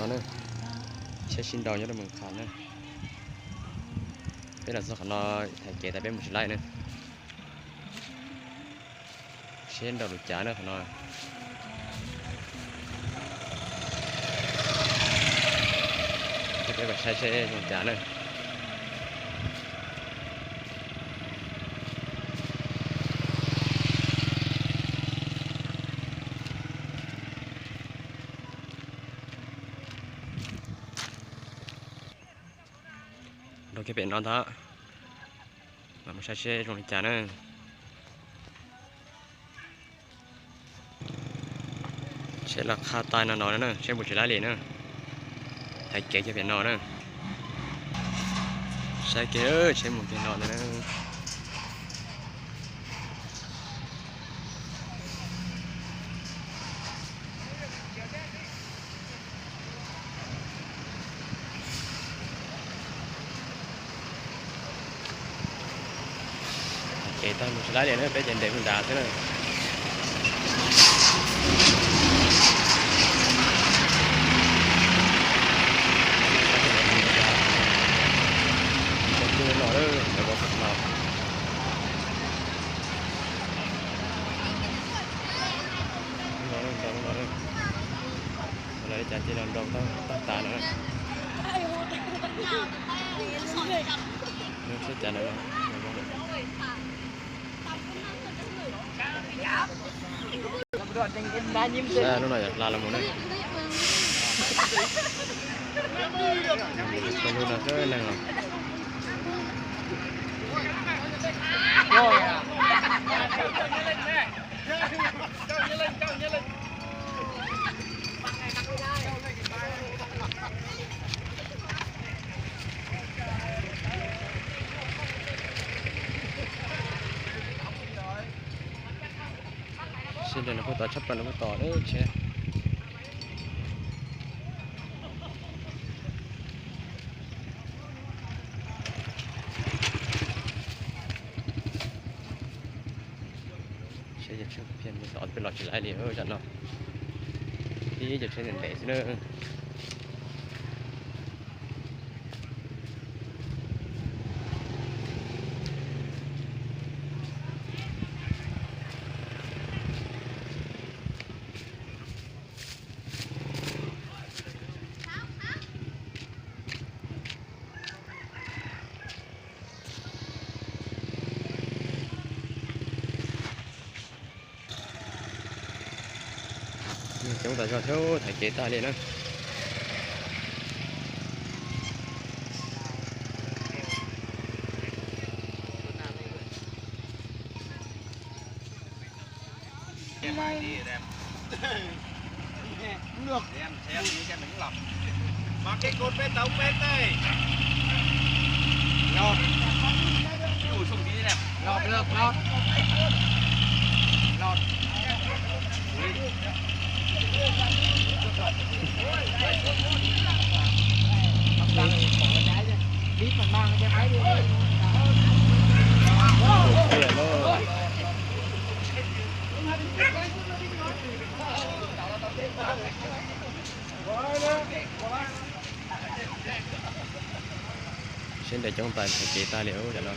na, tsheb sib nrau nyob rau Moos Khas na. Peb los txog qhov no, thaiv kev tas peb mus tsis laib na. Seb nrau li cas na qhov no. Peb saib seb zoo li cas na. Nrau kiag pem no ntag. Mam mus saib seb zoo li cas na. Seb los qhab taij no no na, seb mus tsis laib li na. Thaiv kev kiag pem no na. Saib kiag seb mus kiag no na. Kev tag mus tsis laib li na, peb ces nres mus nrad xwb na. Lawv li cas cia los nrau tag tas no. Seb cas no. Saib lub no yog hla los mus ne. Lub no xwb neeg os. Sib nrau no puag tom, tshaj plaws no puag tom lawm tsheb. Seb cov tsheb kuv phiaj mus tom peb los tsis laib li tam no. Tib cov tsheb ntev ntev xwb na. Coob tas zog thiab, thaiv kev tag li na. Seb nres coob tas, thaiv kev tag li ub tam no.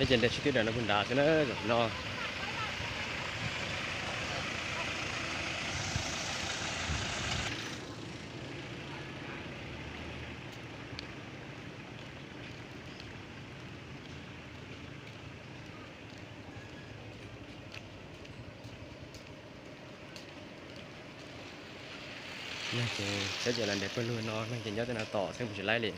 Peb ces nres tsis tib daim no puag nrad xwb na, tam sim no. Ces peb ces los nres pawg lug no, neeg ces nyob tej no tom xwb, mus tsis laib li.